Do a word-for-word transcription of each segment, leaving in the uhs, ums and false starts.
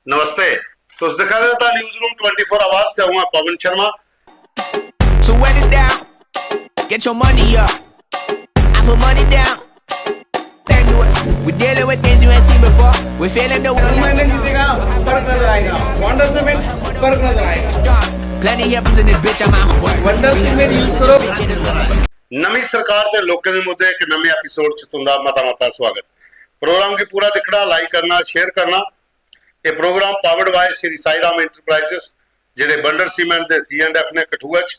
नमस्ते। तुस दिक्खा दे ओ the news room twenty four आवाज ते अ'ऊं आं Pawan Sharma. So run it down, get your money up. I put money down. Turn to us. We're dealing with things you ain't seen before. We're feeling the गठबंधन जीतेगा, फर्क नजर आएगा। कॉन्ग्रेस में फर्क नजर आएगा। Plenty happens in this bitch, I'm out of work. Wonder Singh में न्यूज़ करो। नमीं सरकार ते लोकें दे मुद्दे इक नमें एपिसोड च तुंदा मता मता स्वागत। प्रोग्राम गी पूरा दिक्खना, लाइक करना, शेयर करना। एह् program powered by Shri Sai Ram enterprises, जेह्ड़े बंडर सीमेंट दे सी एंड एफ ने कठुआ च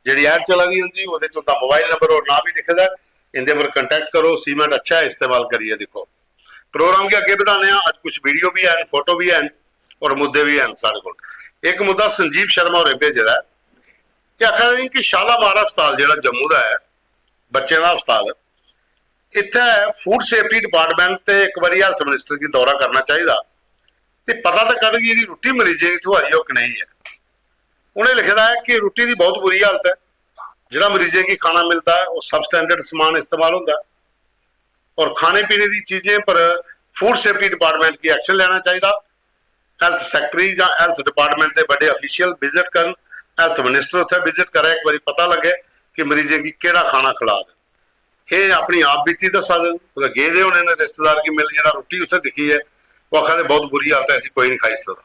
जेह्ड़ी ऐड चला दी उंदी, ओह्दे च उंदा मोबाइल नंबर और नांऽ बी लिखे दा ऐ। इंदे पर कांटेक्ट करो, सीमेंट अच्छा ऐ, इस्तेमाल करियै दिक्खो। प्रोग्राम गी अग्गें बधाने आं। अज्ज कुछ वीडियो बी हैन, फोटो बी हैन और मुद्दे बी हैन साढ़े कोल। इक मुद्दा संजीव शर्मा होरें भेजे दा ऐ। एह् आखा दे न कि शालामार अस्पताल जेह्ड़ा जम्मू दा ऐ, बच्चें दा अस्पताल, इत्थै फूड सेफ्टी डिपार्टमेंट ते इक बारी हेल्थ मिनिस्टर गी दौरा करना चाहिदा ते पता ते करन कि जेह्ड़ी रुट्टी मरीजें गी थ्होआ दी ऐ ओह् कनेही ऐ। उ'नें लिखे दा ऐ कि रुट्टी दी बहुत बुरी हालत ऐ, जेह्ड़ा मरीजें गी खाना मिलदा ऐ ओह् सब स्टैंडर्ड समान इस्तेमाल होंदा ऐ और खाने पीने दी चीजें पर फूड सेफ्टी डिपार्टमेंट गी एक्शन लैना चाहिदा। हेल्थ सैक्रेटरी जां हेल्थ डिपार्टमेंट दे बड्डे अफीशियल विजिट करन, हेल्थ मिनिस्टर उत्थै विजिट करै, इक बारी पता लग्गे कि मरीजें गी केह्ड़ा खाना खिला दे। एह् अपनी आप बीती दस्सा दे न, कुतै गेदे होने न रिश्तेदार गी मिलन, जेह्ड़ा रुट्टी उत्थै दिक्खी ऐ, ओह् आखा दे बहुत बुरी हालत ऐ, इसी कोई निं खाई सकदा।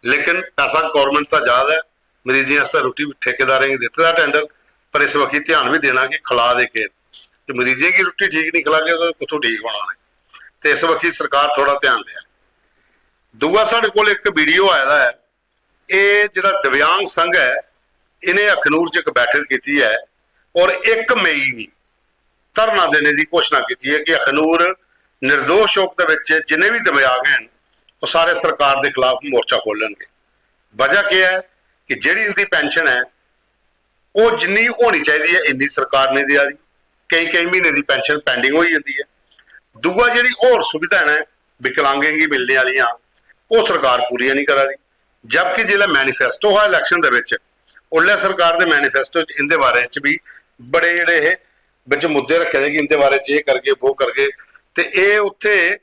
लेकिन पैसा गौरमेंट दा जा दा ऐ, मरीजें आस्तै रुट्टी ठेकेदारें गी दित्ते दा टैंडर, पर इस बक्खी ध्यान बी देना कि खला दे केह् न। ते मरीजें गी रुट्टी ठीक निं खलागे ते कुत्थों ठीक होना उ'नें। ते इस बक्खी सरकार थोह्ड़ा ध्यान देऐ। दूआ साढ़े कोल इक वीडियो आए दा ऐ, एह् जेह्ड़ा दिव्यांग संघ ऐ, इ'नें अखनूर च इक बैठक कीती ऐ और इक मई गी धरना देने दी घोशणा कीती ऐ कि अखनूर निर्दोश चौक दे बिच जिन्ने बी दिव्यांग हैन, ओह् सारे सरकार दे खिलाफ मोर्चा खोलणगे। वजह केह् ऐ कि जेह्ड़ी इंदी पेंशन ऐ, ओह् जिन्नी होनी चाहिदी ऐ, इन्नी सरकार नेईं देआ दी। केईं केईं म्हीने दी पेंशन पेंडिंग होई जंदी ऐ। दूआ, जेह्ड़ी होर सुविधां न विकलांगें गी मिलने आह्लियां, ओह् सरकार पूरियां निं करा दी। जबकि जिसलै मैनिफेस्टो हा इलेक्शन दे बिच, उसलै सरकार दे मैनिफेस्टो च इंदे बारे च बी बड़े जेह्ड़े हे बिच मुद्दे रक्खे दे कि इंदे बारे च एह् करगे, वो करगे। ते एह् उत्थै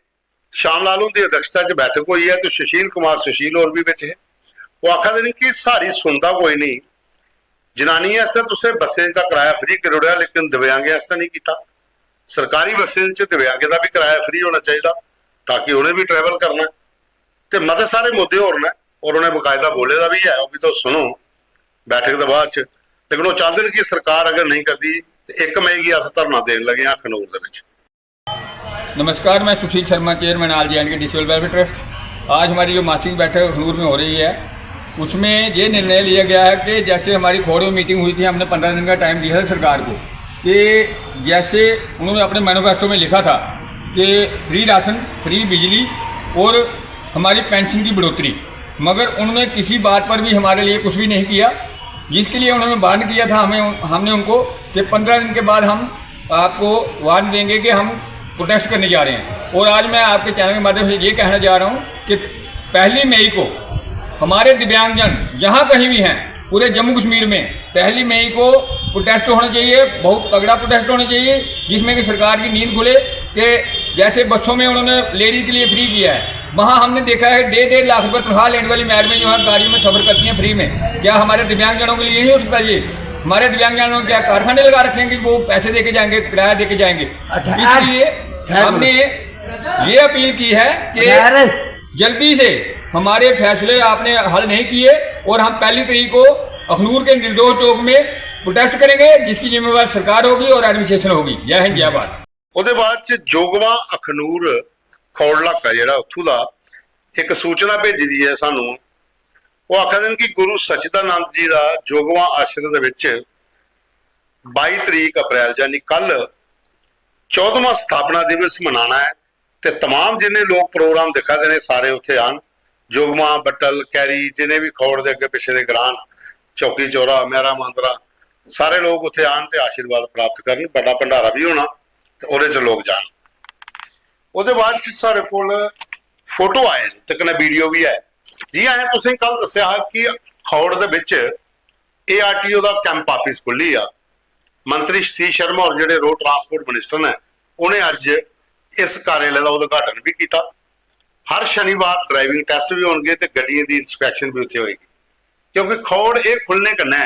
श्याम लाल हुंदी अध्यक्षता च बैठक होई ऐ ते सुशील कुमार सुशील होर बी बिच हे। ओह् आखा दे न कि साढ़ी सुनदा कोई नेईं। जनानियें आस्तै तुसें बस्सें दा कराया फ्री करी ओड़ेआ, लेकिन दिव्यांगें आस्तै नेईं कीता। सरकारी बस्सें च दिव्यांगें दा बी कराया फ्री होना चाहिदा, ताकि उ'नें बी ट्रैवल करना ऐ। ते मते सारे मुद्दे होर न, और उ'नें बकायदा बोले दा बी ऐ, ओह् बी तुस सुनो बैठक दे बाद च। लेकिन ओह् चांह्दे न कि सरकार अगर नेईं करदी ते इक मई गी अस धरना देन लगे आं अखनूर दे बिच। नमस्कार, मैं Sushil Sharma, chairman all J and K disable welfare trust. आज हमारी जो मासिक बैठक अखनूर में हो रही है, उसमें ये निर्णय लिया गया है कि जैसे हमारी खोड़ में मीटिंग हुई थी, हमने पंद्रह दिन का टाइम दिया था सरकार को, कि जैसे उन्होंने अपने मैनिफेस्टो में लिखा था कि फ्री राशन, फ्री बिजली और हमारी पेंशन की बढ़ोतरी, मगर उन्होंने किसी बात पर भी हमारे लिए कुछ भी नहीं किया। जिसके लिए उन्होंने वार्न किया था हमें, हमने उनको कि पंद्रह दिन के बाद हम आपको वार्न देंगे कि हम प्रोटेस्ट करने जा रहे हैं। और आज मैं आपके चैनल के माध्यम से ये कहना चाह रहा हूँ कि पहली मई को हमारे दिव्यांगजन जहाँ कहीं भी हैं, पूरे जम्मू कश्मीर में पहली मई को प्रोटेस्ट होना चाहिए, बहुत तगड़ा प्रोटेस्ट होना चाहिए, जिसमें कि सरकार की नींद खुले। कि जैसे बसों में उन्होंने लेडीज के लिए फ्री किया है, वहाँ हमने देखा है डेढ़ डेढ़ लाख रुपए तनख्वाह लेने वाली मैडमें जो है गाड़ियों में सफर करती हैं फ्री में। क्या हमारे दिव्यांगजनों के लिए नहीं हो सकता ये? हमारे दिव्यांगजनों ने क्या कारखाने लगा रखे हैं कि वो पैसे दे के जाएंगे, किराया दे के जाएंगे? इसलिए हमने ये अपील की है कि जल्दी से हमारे फैसले आपने हल नहीं किए और हम पहली तारीख को अखनूर के निर्दोष चौक में प्रोटेस्ट करेंगे, जिसकी जिम्मेवार सरकार होगी और एडमिनिस्ट्रेशन होगी। जय हिंद, जय भारत। ओह्दे बाद च जोगवा अखनूर खौड़ इलाका जेह्ड़ा उत्थूं दा इक सूचना भेजी दी ऐ सानू। ओह् आखा दे न कि गुरु सच्चिदानंद जी दा जोगवा आश्रम दे बिच बाई तरीक अप्रैल यानी कल चौदहवां स्थापना दिवस मनाना ऐ ते तमाम जिन्ने लोक प्रोग्राम दिक्खा दे ने सारे उत्थे आन। जोगवा, बट्टल, कैरी, जिन्ने भी खौड़ दे अग्गे पिच्छे दे ग्रां न, चौकी चौरा, मैरा मांदरा, सारे लोक उत्थे आन ते आशीर्वाद प्राप्त करन। बड्डा भंडारा भी होना ते ओह्दे च लोक जान। ओह्दे बाद च साढ़े कोल फोटो आए न ते कन्नै वीडियो बी ऐ। जि'यां असें तुसें कल दस्सेआ हा कि खौड़ दे बिच एआरटीओ दा कैंप आफिस खुल्ली आ। मंत्री सतीश शर्मा होर जेह्ड़े रोड ट्रांसपोर्ट मिनिस्टर ने, उ'नें अज्ज इस कार्यालय दा उद्घाटन बी कीता। हर शनिवार ड्राइविंग टैस्ट बी होणगे ते गड्डियें दी इंस्पैक्शन बी उत्थै होएगी। क्योंकि खौड़ एह् खु'ल्लने कन्नै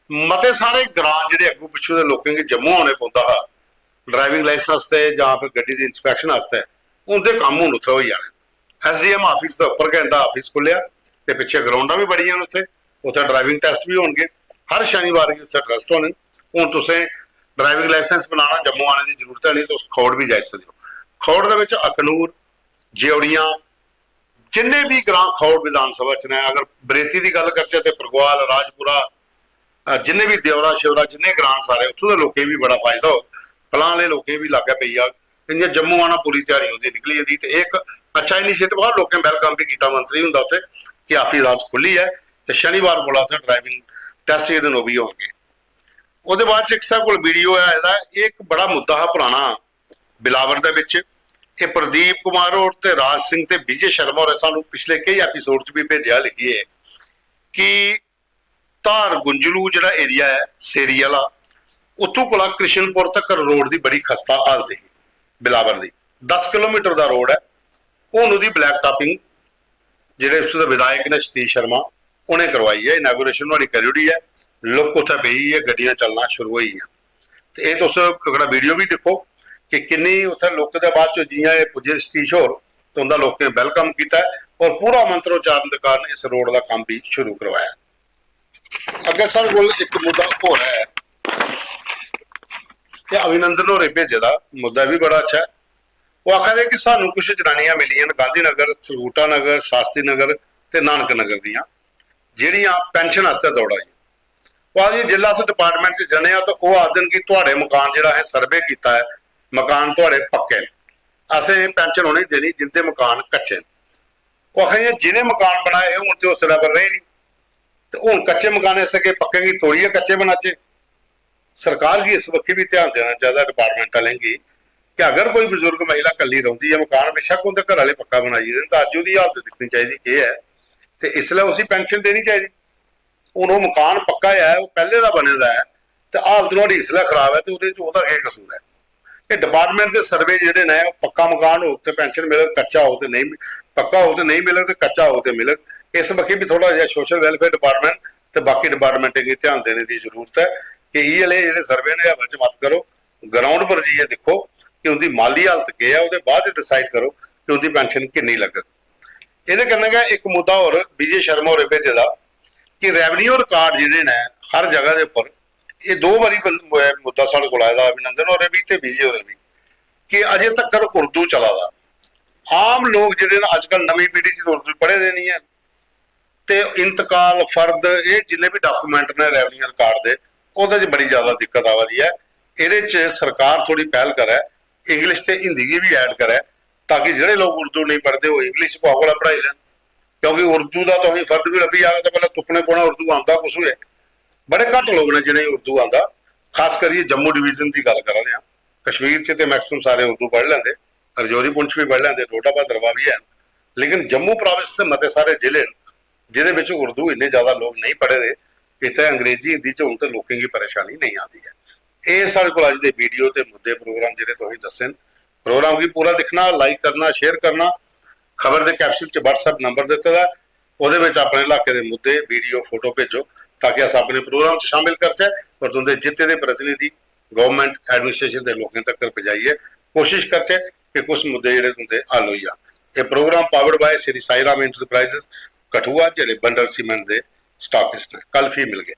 मते सारे ग्रां जेह्ड़े अग्गू पिच्छू दे लोकें गी जम्मू औने पौंदा हा ड्राइविंग लाइसेंस आस्तै जां फिर गड्डी दी इंस्पैक्शन आस्तै, उं'दे कम्म हून उत्थै होई जाने। एसडीएम आफिस दे उप्पर गै इं'दा आफिस खु'ल्लेआ ते पिच्छे ग्राउंडां बी बड़ियां न उत्थै, उत्थै ड्राइविंग टैस्ट बी होणगे। हर शनिवार गी उत्थै टैस्ट होने न। हून तुसें ड्राइविंग लाइसेंस बनाना, जम्मू आने दी जरूरत है नहीं, तुस खौड़ बी जाई सकदे ओ। खौड़ दे बिच अखनूर, जेवड़ियां, जिन्ने बी ग्रां खौड़ विधान सभा च न, अगर बरेती दी गल्ल करचै ते परगवाल, राजपुरा, अ, जिन्ने बी देवरा शेवरा, जिन्ने ग्रां सारे, उत्थूं दे लोकें गी बी बड़ा फायदा होग। पलां आह्ले लोकें गी बी लागै पेई जाग। इ'यां जम्मू आना पूरी ध्याड़ी उं'दी निकली जंदी। ते इक अच्छा इनिशिएटिव हा, लोकें वैलकम बी कीता मंत्री हुंदा उत्थै कि आफिस आज खु'ल्ली ऐ ते शनिवार कोला उत्थै ड्राइविंग टैस्ट जेह्ड़े न ओह् बी होङन। ओह्दे बाद च इक साढ़े कोल वीडियो ऐ आए दा, एह् इक बड़ा मुद्दा हा पराना बिलावर दे बिच। एह् प्रदीप कुमार होर ते राज सिंह ते विजय शर्मा होरें सानू पिछले केई एपिसोड च बी भेजेआ लिखियै कि धार गुंजलू जेह्ड़ा एरिया ऐ सेरी आह्ला, उत्थूं कोला कृष्णपुर तक्कर रोड दी बड़ी खस्ता हालत ही बिलावर दी। दस किलोमीटर दा रोड ऐ। हून ओह्दी ब्लैक टापिंग जेह्ड़े उत्थूं दे विधायक न सतीश शर्मा, उ'नें करवाई ऐ, इनैगुरेशन नुहाड़ी करी ओड़ी ऐ। लुक उत्थै पेई ऐ, गड्डियां चलना शुरू होई गेइयां। ते एह् तुस ओह्कड़ा वीडियो बी दिक्खो कि किन्नी उत्थै लुक दे बाद च जि'यां एह् पुज्जे सतीश होर, ते उं'दा लोकें वैलकम कीता ऐ और पूरा मंत्रोच्चारण दे कारण इस रोड दा कम्म बी शुरू करवाया। अग्गें साढ़े कोल इक मुद्दा होर ऐ, ते अभिनंदन होरें भेजे दा मुद्दा बी बड़ा अच्छा ऐ। ओह् आखा दे कि सानू कुछ जनानियां मिलियां न गांधी नगर, थलगुटा नगर, शास्त्री नगर ते नानक नगर दियां, जेह्ड़ियां पैंशन आस्तै दौड़ा दियां। ओह् आखदियां, जिसलै अस डिपार्टमेंट च जन्ने आं, ते ओह् आखदे न कि थुआढ़े मकान जेह्ड़ा असें सर्वे कीता ऐ, मकान थुआढ़े पक्के न, असें पैंशन उ'नेंगी देनी जिंदे मकान कच्चे न। ओह् आखा दियां, जि'नें मकान बनाए हे, हून ते ओह् सिरै पर रेह् निं, ते हून कच्चे मकानें आस्तै केह् पक्कें गी तोड़ियै कच्चे बनाचै? सरकार गी इस बक्खी बी ध्यान देना चाहिदा डिपार्टमेंट आह्लें गी कि अगर कोई बजुर्ग महिला कल्ली रौंह्दी ऐ, मकान बेशक्क उं'दे घरै आह्ले पक्का बनाई गेदे न, तां अज्ज ओह्दी हालत दिक्खनी चाहिदी केह् ऐ, ते इसलै उसी पैंशन देनी चाहिदी। हून ओह् मकान पक्का ऐ, ओह् पैह्ले दा बने दा ऐ, ते हालत नुहाड़ी इसलै खराब ऐ, ते ओह्दे च ओह्दा केह् कसूर ऐ? ते डिपार्टमेंट दे सर्वे जेह्ड़े न, ओह् पक्का मकान होग ते पैंशन मिलग, कच्चा होग ते नेईं, पक्का होग ते नेईं मिलग, ते कच्चा होग ते मिलग। इस बक्खी बी थोह्ड़ा जेहा सोशल वैलफेयर डिपार्टमेंट ते बाकी डिपार्टमेंटें गी ध्यान देने दी जरूरत ऐ कि इ'यै लेह् जेह्ड़े सर्वे न, एह् हवा च मत करो। ग्राउंड पर जाइयै दिक्खो कि उं'दी माली हालत केह् ऐ, ओह्दे बाद च डिसाइड करो कि उं'दी पैंशन किन्नी लग्गग। एह्दे कन्नै गै इक मुद्दा होर विजय शर्मा होरें भेजे दा कि रेवेन्यू रिकार्ड जेह्ड़े न हर जगह दे उप्पर, एह् दो बारी बं-, मुद्दा साढ़े कोल आए दा, अभिनंदन होरें बी ते विजय होरें बी, कि अजें तक्कर उर्दू चला दा। आम लोक जेह्ड़े न अज्जकल नमीं पीढ़ी च उर्दू पढ़े दे निं हैन, ते इंतकाल, फर्द, एह् जिन्ने बी डाकूमेंट न रेवेन्यू रिकार्ड दे, ओह्दे च बड़ी ज्यादा दिक्कत आवा दी ऐ। एह्दे च सरकार थोह्ड़ी पैह्ल करै, इंग्लिश ते हिंदी गी बी ऐड करै, ताकि जेह्ड़े लोक उर्दू नेईं पढ़दे, ओह् इंग्लिश कुसै कोला पढ़ाई लैन। क्योंकि उर्दू दा तुसेंगी फर्द बी लब्भी जाग, ते पैह्लें तुप्पने पौना उर्दू आंदा कुसू ऐ। बड़े घट्ट लोक न जि'नेंगी उर्दू आंदा, खास करियै जम्मू डिवीजन दी गल्ल करा दे आं। कश्मीर च ते मैक्सिमम सारे उर्दू पढ़ी लैंदे, रजौरी पुंछ बी पढ़ी लैंदे, डोडा भद्रवाह बी हैन, लेकिन जम्मू प्रोविंस दे मते सारे जिले न जेह्दे बिच उर्दू इन्ने ज्यादा लोक नेईं पढ़े दे। इत्थै अंग्रेजी, हिंदी च हून ते लोकें गी परेशानी नेईं आंदी ऐ। एह् साढ़े कोल अज्ज दे वीडियो ते मुद्दे प्रोग्राम जेह्ड़े तुसेंगी दस्से न। प्रोग्राम गी पूरा दिक्खना, लाइक करना, शेयर करना। खबर दे कैप्शन च WhatsApp नंबर दित्ते दा ऐ, ओह्दे बिच अपने इलाके दे मुद्दे, वीडियो, फोटो भेजो, ताकि अस अपने प्रोग्राम च शामिल करचै और तुं'दे जित्ते दे प्रतिनिधि, गवर्नमेंट, एडमिनिस्ट्रेशन दे लोकें तक्कर पजाइयै कोशिश करचै कि कुछ मुद्दे जेह्ड़े तुं'दे हल होई जान। एह् program powered by Shri Sai Ram enterprises Kathua, जेह्ड़े बंडल सीमेंट दे स्टॉकिस्ट न। कल फ्ही मिलगे।